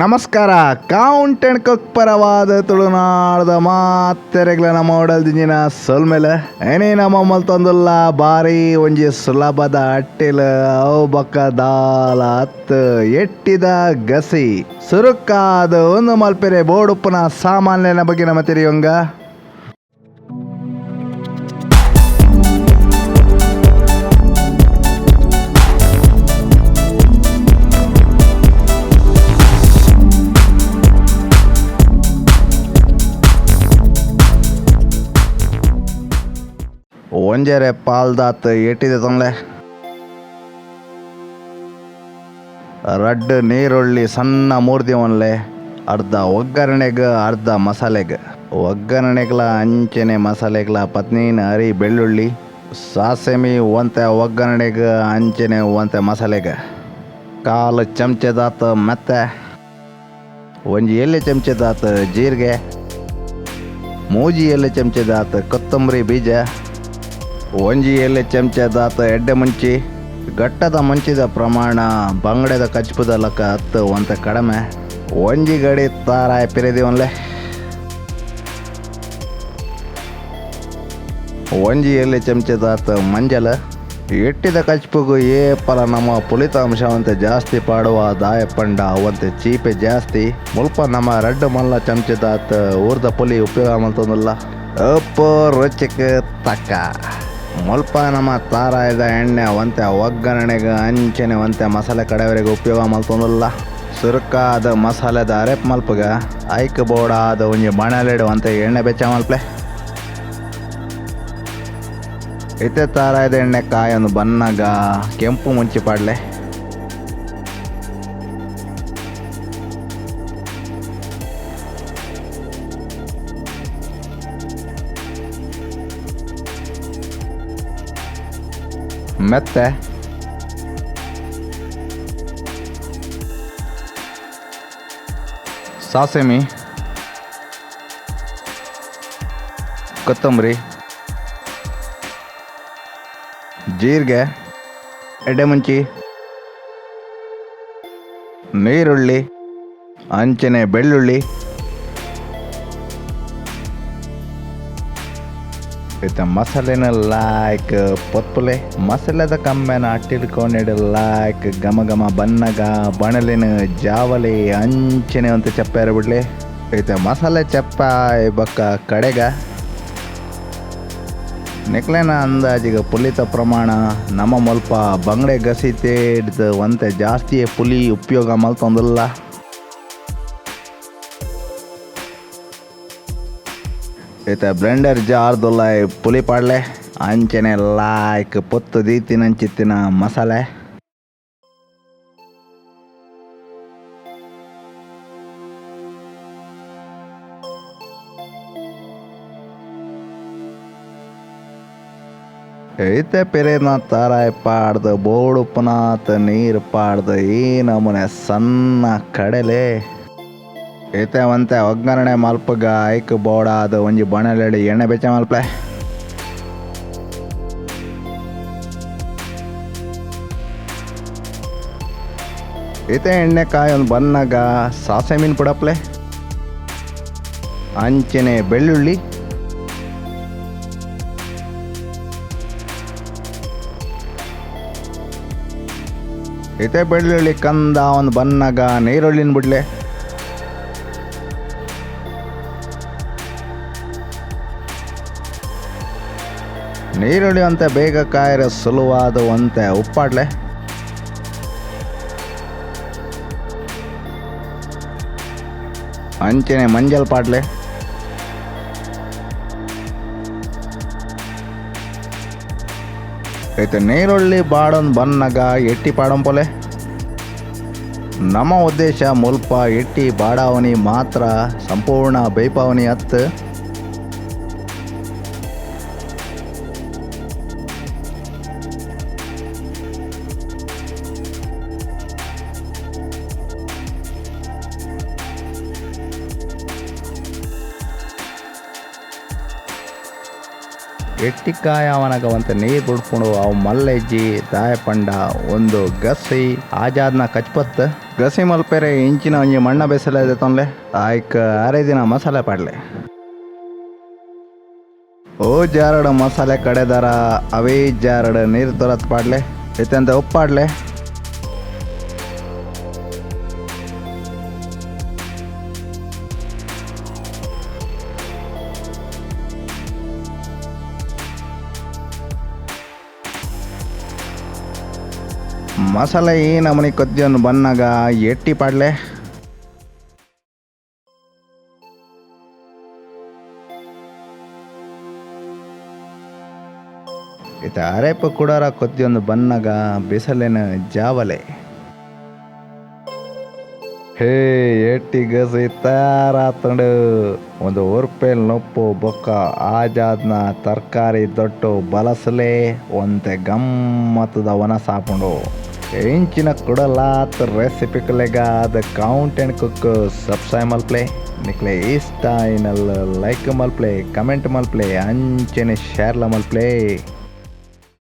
ನಮಸ್ಕಾರ. ಕೌಂಟ್ ಅಂಡ್ ಕುಕ್ ಪರವಾದ ತುಳುನಾಡದ ಮಾತೆರೆಗ್ಲ ನಮ್ಮ ಉಡಲ್ ದಿಂಜಿನ ಸೊಲ್ಮೆಲೆ. ಏನೇ ನಮ್ಮ ಮಲ್ತೊಂದುಲ್ಲ ಬಾರಿ ಒಂಜಿ ಸುಲಭದ ಅಟ್ಟಿಲ್ ಅವು ಬೊಕ್ಕ ದಾಲ ಅತ್ ಎಟ್ಟಿದ ಗಸಿ ಸುರುಕಾದ ಒಂದು ಮಲ್ಪೆರೆ ಬೋಡುಪ್ಪುನ ಸಾಮಾನ್ಯನ ಬಗ್ಗೆ ನಮ್ಮ ತೆರಿಯೊಂಗ. ಒಂಜರೆ ಪಾಲ್ದಾತ್ ಎಟ್ಟಿದೆ ತೊಂಗ್ಲೆ ರಡ್ಡ್ ನೀರುಳ್ಳಿ ಸಣ್ಣ ಮೂರ್ದಿ ಒನ್ಲೆ ಅರ್ಧ ಒಗ್ಗರಣೆಗ್ ಅರ್ಧ ಮಸಾಲೆಗ್ ಒಗ್ಗರಣೆಗ್ಲ ಅಂಚನೆ ಮಸಾಲೆಗ್ಲ ಪತ್ನೀನ್ ಅರಿ ಬೆಳ್ಳುಳ್ಳಿ ಸಾಸೆಮಿ ಒಂತೆ ಒಗ್ಗರಣೆಗ್ ಅಂಚನೆ ಒಂತೆ ಮಸಾಲೆಗ್ ಕಾಲು ಚಮಚದಾತ್ ಮೆತ್ತೆ ಒಂಜಿ ಎಲ್ಯ ಚಮಚದಾತ್ ಜೀರಿಗೆ ಮೂಜಿ ಎಲ್ಯ ಚಮಚದಾತ್ ಕೊತ್ತಂಬರಿ ಬೀಜ ಒಂಜಿ ಎಲ್ಯ ಚಮಚದಾತ್ ಎಡ್ಡೆ ಮುಂಚಿ ಗಟ್ಟದ ಮುಂಚಿದ ಪ್ರಮಾಣ ಬಂಗಡೆದ ಕಚ್ಪುದ ಲಕ್ಕ ಹತ್ತು ಒಂತೆ ಕಡಿಮೆ ಒಂಜಿ ಗಡಿ ತಾರಾಯ ಪಿರಿದಿ ಒನ್ಲೆ ಒಂಜಿ ಎಲ್ಯ ಚಮಚದಾತ್ ಮಂಜಲ್ ಎಟ್ಟಿದ ಕಚ್ಪುಗು ಏಪಲ ನಮ್ಮ ಪುಲಿತ ಅಂಶವಂತೆ ಜಾಸ್ತಿ ಪಾಡುವ ದಾಯಪಂಡ ಅವಂತೆ ಚೀಪೆ ಜಾಸ್ತಿ ಮುಲ್ಪ ನಮ್ಮ ರಡ್ಡು ಮಲ್ಲ ಚಮಚದಾತ್ ಊರ್ದ ಪುಲಿ ಉಪಯೋಗ ಮಲ್ತೊಂದುಲ್ಲ ಉಪ್ಪು ರುಚಿಕ್ ತಕ್ಕ ಮುಲ್ಪ ನಮ್ಮ ತಾರಾಯದ ಎಣ್ಣೆ ಒಂತೆ ಒಗ್ಗರಣೆಗೆ ಅಂಚನೆ ಒಂತೆ ಮಸಾಲೆ ಕಡೆಯವರೆಗೆ ಉಪಯೋಗ ಮಲ್ತೊಂದುಲ್ಲ ಸುರುಕಾದ ಮಸಾಲೆದ ಅರೆಪ್ ಮಲ್ಪುಗ ಐಕ್ ಬೋಡಾದ ಒಂಜಿ ಬಾಣಲೆಡು ಒಂತೆ ಎಣ್ಣೆ ಬೆಚ್ಚ ಮಲ್ಪಲೆ ಇತ್ತೆ ತಾರಾಯದ ಎಣ್ಣೆ ಕಾಯೊಂದು ಬನ್ನಗ ಕೆಂಪು ಮುಂಚಿ ಪಾಡ್ಲೆ ಮೆತ್ತೆ ಸಾಸೆಮಿ ಕೊತ್ತಂಬರಿ ಜೀರಿಗೆ ಎಡ್ಡೆಮುಂಚಿ ನೀರುಳ್ಳಿ ಅಂಚನೆ ಬೆಳ್ಳುಳ್ಳಿ ಇತ್ತೆ ಮಸಾಲೆನ ಲಾಯ್ಕ್ ಪೊತ್ಪುಲೆ ಮಸಾಲೆದ ಕಮ್ಮೆನ ಅಟ್ಟಿಲ್ಕೊಂಡಿಡು ಲಾಯ್ಕ್ ಘಮ ಘಮ ಬನ್ನಗ ಬಣಲಿನ ಜಾವಲಿ ಅಂಚನೆ ಒಂತೆ ಚಪ್ಪೆರ ಬಿಡ್ಲಿ ಇತ್ತೆ ಮಸಾಲೆ ಚಪ್ಪ ಬೊಕ್ಕ ಕಡೆಗ ನಿಕ್ಲೆನ ಅಂದಾಜಿಗೆ ಪುಲಿತ ಪ್ರಮಾಣ ನಮ್ಮ ಮುಲ್ಪ ಬಂಗಡೆ ಗಸಿ ತೇಡ್ದು ಒಂತೆ ಜಾಸ್ತಿ ಪುಲಿ ಉಪಯೋಗ ಮಲ್ತೊಂದುಲ್ಲ. ಇತ್ತೆ ಬ್ಲೆಂಡರ್ ಜಾರ್ದುಲ್ಲ ಪುಲಿ ಪಾಡ್ಲೆ ಅಂಚನೆ ಲಾಯ್ಕ್ ಪೊತ್ತು ದೀತಿನಂಚಿತ್ತಿನ ಮಸಾಲೆ ಇತ್ತೆ ಪಿರೇನ ತಾರಾಯ್ ಪಾಡ್ದು ಬೋಡುಪ್ಪುನಾತ್ ನೀರು ಪಾಡ್ದು ಈ ನಮೂನೆ ಸಣ್ಣ ಕಡಲೆ ಇತ್ತೆ ಒಂತೆ ಒಗ್ಗರಣೆ ಮಲ್ಪುಗ ಐಕ್ ಬೋಡಾದ ಒಂಜಿ ಬಾಣಲೆಡ್ ಎಣ್ಣೆ ಬೆಚ್ಚ ಮಲ್ಪಲೆ ಇತ್ತೆ ಎಣ್ಣೆ ಕಾಯೊಂದು ಬನ್ನಗ ಸಾಸೆ ಮೀನು ಪುಡಪ್ಲೆ ಅಂಚನೆ ಬೆಳ್ಳುಳ್ಳಿ ಇತ್ತೆ ಬೆಳ್ಳುಳ್ಳಿ ಕಂದ ಒಂದು ಬನ್ನಗ ನೀರುಳ್ಳಿನ ಬಿಡ್ಲೆ ನೀರುಳ್ಳಿ ಅಂತೆ ಬೇಗ ಕಾಯರೆ ಸುಲುವಾದ ಒಂತೆ ಉಪ್ಪಾಡ್ಲೆ ಅಂಚನೆ ಮಂಜಲ್ ಪಾಡ್ಲೆ ಇತ್ತೆ ನೀರುಳ್ಳಿ ಬಾಡೊಂದು ಬನ್ನಗ ಎಟ್ಟಿ ಪಾಡಂಪೊಲೆ ನಮ್ಮ ಉದ್ದೇಶ ಮುಲ್ಪ ಎಟ್ಟಿ ಬಾಡಾವಣಿ ಮಾತ್ರ ಸಂಪೂರ್ಣ ಬೇಪಾವಣಿ ಅತ್ತು. ಎಟ್ಟಿಕಾಯಿ ಆವನಗ ಒಂತೆ ನೀರ್ ಬುಡ್ಪುಂಡು ಅವು ಮಲ್ಲೆಜ್ಜಿ ದಾಯೆ ಪಂಡ ಉಂದು ಗಸಿ ಆಜಾದ್ನ ಕಚ್ಪತ್ ಗಸಿ ಮಲ್ಪೆರೆ ಇಂಚಿನ ಒಂಜಿ ಮಣ್ಣ ಬೇಸಲೆ ದೆತೊನ್ಲೆ ಆಯ್ಕ್ ಅರೆದಿನ ಮಸಾಲೆ ಪಾಡ್ಲೆ. ಓ ಜಾರಡ್ ಮಸಾಲೆ ಕಡೆದಾರ ಅವೇ ಜಾರಡ್ ನೀರ್ ತೊರತ್ ಪಾಡ್ಲೆ ಇತ್ತಂತ ಉಪ್ಪಾಡ್ಲೆ. ಮಸಾಲೆ ಈ ನಮನಿ ಕೊದ್ದಿಯೊಂದು ಬನ್ನಗ ಎಟ್ಟಿ ಪಾಡ್ಲೆ. ಇತ್ತೆ ಅರೆಪು ಕುಡರ ಕೊದ್ದಿಯೊಂದು ಬನ್ನಗ ಬಿಸಲೆನ ಜಾವಲೆ. ಹೇ ಎಟ್ಟಿ ಗಸಿ ತಯಾರಾತುಂಡು. ಒಂದು ಉರ್ಪೆಲ್ ನುಪ್ಪು ಬೊಕ್ಕ ಆಜಾದ್ನ ತರಕಾರಿ ದೊಟ್ಟು ಬಲಸಲೆ ಒಂತೆ ಗಮ್ಮತ್ತದ ವನಸಾಪುಂಡು. ಇಂಚಿನ ಕುಡಲಾತ್ ರೆಸಿಪಿಕುಲೆಗಾದ್ ಕೌಂಟ್ ಅಂಡ್ ಕುಕ್ ಸಬ್ಸ್ಕ್ರೈಬ್ ಮಲ್ಪಲೆ. ನಿಕ್ಲೆ ಇಷ್ಟ ಆಯಿನಲ್ ಲೈಕ್ ಮಲ್ಪಲೆ, ಕಮೆಂಟ್ ಮಲ್ಪಲೆ, ಅಂಚನೆ ಶೇರ್ಲ ಮಲ್ಪಲೆ.